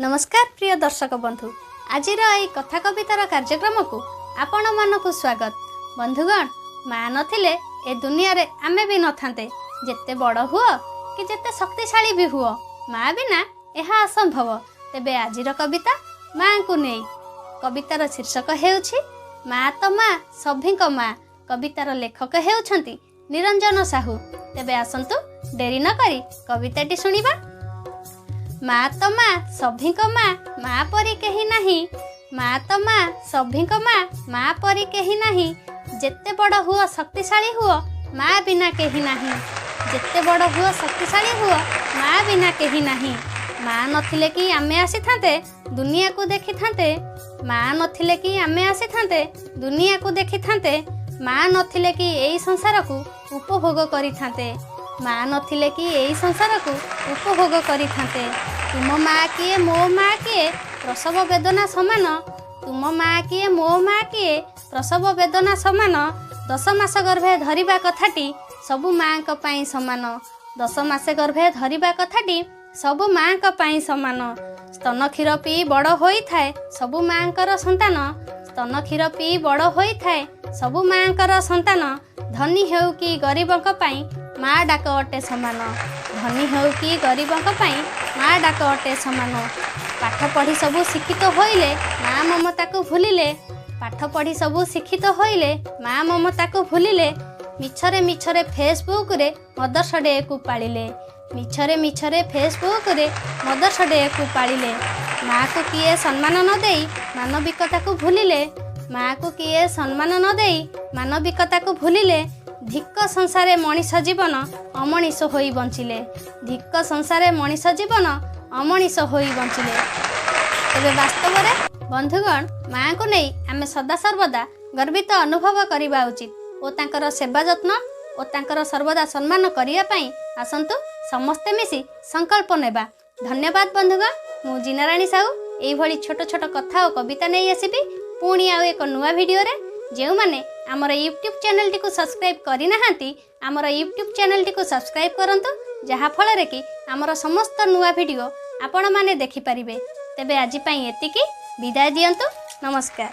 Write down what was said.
ନମସ୍କାର ପ୍ରିୟ ଦର୍ଶକ ବନ୍ଧୁ, ଆଜିର ଏହି କଥା କବିତାର କାର୍ଯ୍ୟକ୍ରମକୁ ଆପଣମାନଙ୍କୁ ସ୍ୱାଗତ। ବନ୍ଧୁଗଣ, ମା ନଥିଲେ ଏ ଦୁନିଆରେ ଆମେ ବି ନଥାନ୍ତେ। ଯେତେ ବଡ଼ ହୁଅ କି ଯେତେ ଶକ୍ତିଶାଳୀ ବି ହୁଅ, ମା ବିନା ଏହା ଅସମ୍ଭବ। ତେବେ ଆଜିର କବିତା ମାଙ୍କୁ ନେଇ। କବିତାର ଶୀର୍ଷକ ହେଉଛି ମା ତ ମା ସଭିଙ୍କ ମା। କବିତାର ଲେଖକ ହେଉଛନ୍ତି ନିରଞ୍ଜନ ସାହୁ। ତେବେ ଆସନ୍ତୁ ଡେରି ନ କରି କବିତାଟି ଶୁଣିବା। ମା ତ ମା ସଭିଙ୍କ ମା, ମା ପରି କେହି ନାହିଁ। ମା ତ ମା ସଭିଙ୍କ ମା, ମା ପରି କେହି ନାହିଁ। ଯେତେ ବଡ଼ ହୁଅ ଶକ୍ତିଶାଳୀ ହୁଅ, ମା ବିନା କେହି ନାହିଁ। ଯେତେ ବଡ଼ ହୁଅ ଶକ୍ତିଶାଳୀ ହୁଅ, ମା ବିନା କେହି ନାହିଁ। ମା ନଥିଲେ କି ଆମେ ଆସିଥାନ୍ତେ ଦୁନିଆକୁ ଦେଖିଥାନ୍ତେ? ମା ନଥିଲେ କି ଆମେ ଆସିଥାନ୍ତେ ଦୁନିଆକୁ ଦେଖିଥାନ୍ତେ? ମା ନଥିଲେ କି ଏଇ ସଂସାରକୁ ଉପଭୋଗ କରିଥାନ୍ତେ? ମା ନଥିଲେ କି ଏଇ ସଂସାରକୁ ଉପଭୋଗ କରିଥାନ୍ତେ? ତୁମ ମା କିଏ ମୋ ମା କିଏ, ପ୍ରସବ ବେଦନା ସମାନ। ତୁମ ମା କିଏ ମୋ ମା କିଏ, ପ୍ରସବ ବେଦନା ସମାନ। 10 ମାସ ଗର୍ଭେ ଧରିବା କଥାଟି ସବୁ ମାଙ୍କ ପାଇଁ ସମାନ। 10 ମାସ ଗର୍ଭେ ଧରିବା କଥାଟି ସବୁ ମାଙ୍କ ପାଇଁ ସମାନ। ସ୍ତନ କ୍ଷୀର ପିଇ ବଡ଼ ହୋଇଥାଏ ସବୁ ମାଙ୍କର ସନ୍ତାନ। ସ୍ତନ କ୍ଷୀର ପିଇ ବଡ଼ ହୋଇଥାଏ ସବୁ ମାଙ୍କର ସନ୍ତାନ। ଧନୀ ହେଉ କି ଗରିବଙ୍କ ପାଇଁ ମା ଡାକ ଅଟେ ସମାନ। ଧନୀ ହେଉ କି ଗରିବଙ୍କ ପାଇଁ ମା ଡାକ ଅଟେ ସମାନ। ପାଠ ପଢ଼ି ସବୁ ଶିକ୍ଷିତ ହୋଇଲେ ମା ମମତାକୁ ଭୁଲିଲେ। ପାଠ ପଢ଼ି ସବୁ ଶିକ୍ଷିତ ହୋଇଲେ ମା ମମତାକୁ ଭୁଲିଲେ। ମିଛରେ ମିଛରେ ଫେସବୁକରେ ମଦର୍ସ ଡେକୁ ପାଳିଲେ। ମିଛରେ ମିଛରେ ଫେସବୁକରେ ମଦର୍ସ ଡେକୁ ପାଳିଲେ। ମାଆକୁ କିଏ ସମ୍ମାନ ନ ଦେଇ ମାନବିକତାକୁ ଭୁଲିଲେ। ମାଆକୁ କିଏ ସମ୍ମାନ ନ ଦେଇ ମାନବିକତାକୁ ଭୁଲିଲେ। ଧିକ ସଂସାରେ ମଣିଷ ଜୀବନ ଅମଣିଷ ହୋଇ ବଞ୍ଚିଲେ। ଧିକ ସଂସାରେ ମଣିଷ ଜୀବନ ଅମଣିଷ ହୋଇ ବଞ୍ଚିଲେ। ତେବେ ବାସ୍ତବରେ ବନ୍ଧୁଗଣ, ମାଆଙ୍କୁ ନେଇ ଆମେ ସଦାସର୍ବଦା ଗର୍ବିତ ଅନୁଭବ କରିବା ଉଚିତ ଓ ତାଙ୍କର ସେବା ଯତ୍ନ ଓ ତାଙ୍କର ସର୍ବଦା ସମ୍ମାନ କରିବା ପାଇଁ ଆସନ୍ତୁ ସମସ୍ତେ ମିଶି ସଂକଳ୍ପ ନେବା। ଧନ୍ୟବାଦ ବନ୍ଧୁଗଣ। ମୁଁ ଜିନାରାଣୀ ସାହୁ ଏଇଭଳି ଛୋଟ ଛୋଟ କଥା ଓ କବିତା ନେଇ ଆସିବି ପୁଣି ଆଉ ଏକ ନୂଆ ଭିଡ଼ିଓରେ। ଯେଉଁମାନେ ଆମର ୟୁଟ୍ୟୁବ୍ ଚ୍ୟାନେଲଟିକୁ ସବସ୍କ୍ରାଇବ୍ କରିନାହାନ୍ତି, ଆମର ୟୁଟ୍ୟୁବ୍ ଚ୍ୟାନେଲଟିକୁ ସବସ୍କ୍ରାଇବ୍ କରନ୍ତୁ, ଯାହାଫଳରେ କି ଆମର ସମସ୍ତ ନୂଆ ଭିଡ଼ିଓ ଆପଣମାନେ ଦେଖିପାରିବେ। ତେବେ ଆଜି ପାଇଁ ଏତିକି, ବିଦାୟ ଦିଅନ୍ତୁ, ନମସ୍କାର।